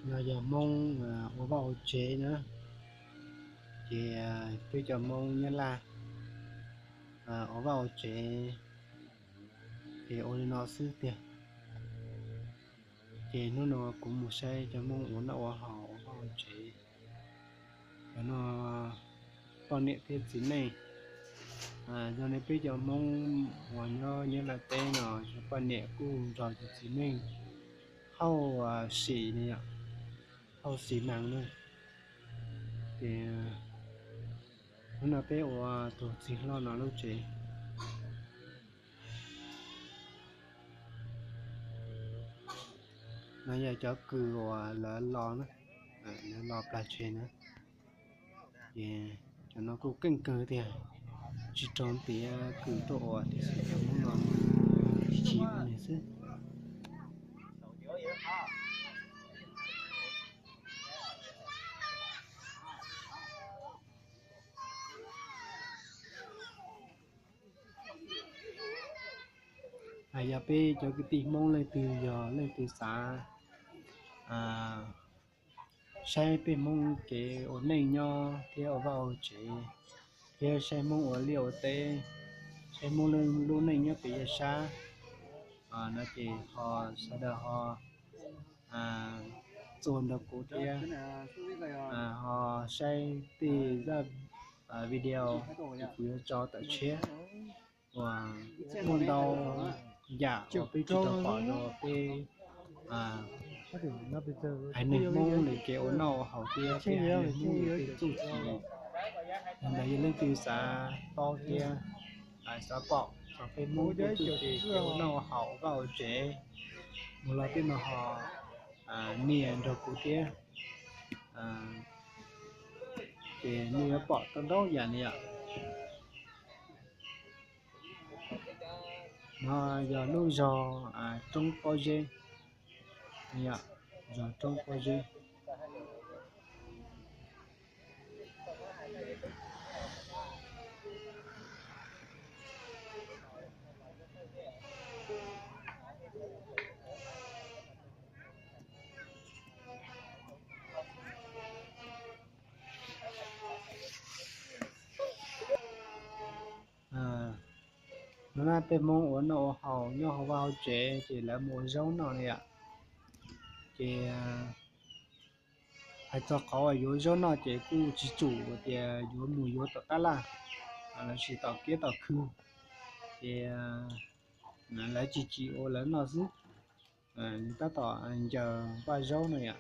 No yog Hmoob ua vaj ua tsev na, ces peb cov Hmoob Nyab Laj ua vaj ua tsev ces ua li no xwb tiag. Ces hnub no kuv mus saib cov Hmoob ua noj ua haus ua vaj ua tsev. Cov no poj niam thiab txiv neej. Yog nej peb cov Hmoob uas nyob Nyab Laj teb no, poj niam kuj nrog cov txiv neej hauj sim ne, hauj xi mas na. Ces hnub no peb ua tus txiv hlob no lub tsev. No yog cov kws uas lawv los na, lawv los plag tsev na. Ces cov no kuj keej kawg tiag, tsis raug ntiav kws tuaj ua tiam sis cov Hmoob no chim ua li xwb. Yog peb cov kwv tij Hmoob leej twg yog leej twg xav saib peb Hmoob kev ua neej nyob thiab ua vaj ua tsev, thiab saib Hmoob ua liaj ua teb, saib Hmoob lub neej nyob pem yav sab no ces ho sawv daws ho txuas nrog kuv thiab ho saib tej zaj video kuv yuav tso tawm tshiab uas muaj ntau yam uas peb tsis tau pom dua peb haiv neeg Hmoob li kev ua noj ua haus thiab peb haiv neeg Hmoob li tej txuj ci. Yog ntawd yog leej twg xav paub thiab xav pom txog peb Hmoob tej txuj ci kev ua noj ua haus vaj ua tsev mus los tej no ho nias nrog kuv thiab, ces nej yuav pom tau ntau yam li yom. No yog lub zog Roob Pob Zeb, zog Roob Pob Zeb. No na peb Hmoob ua noj ua haus nyob hauv vaj hauv tsev ces lawv mus ua zaub noj li yom. Ces hais txog qhov uas yuav zaub noj ces kuj tsis tsum tias yuav mus yuav tom tab laj lossis tom kiab tom khw, ces lawv tsis tsim ua lawv noj xwb. Tab tom ncaws vaj zaub no yom,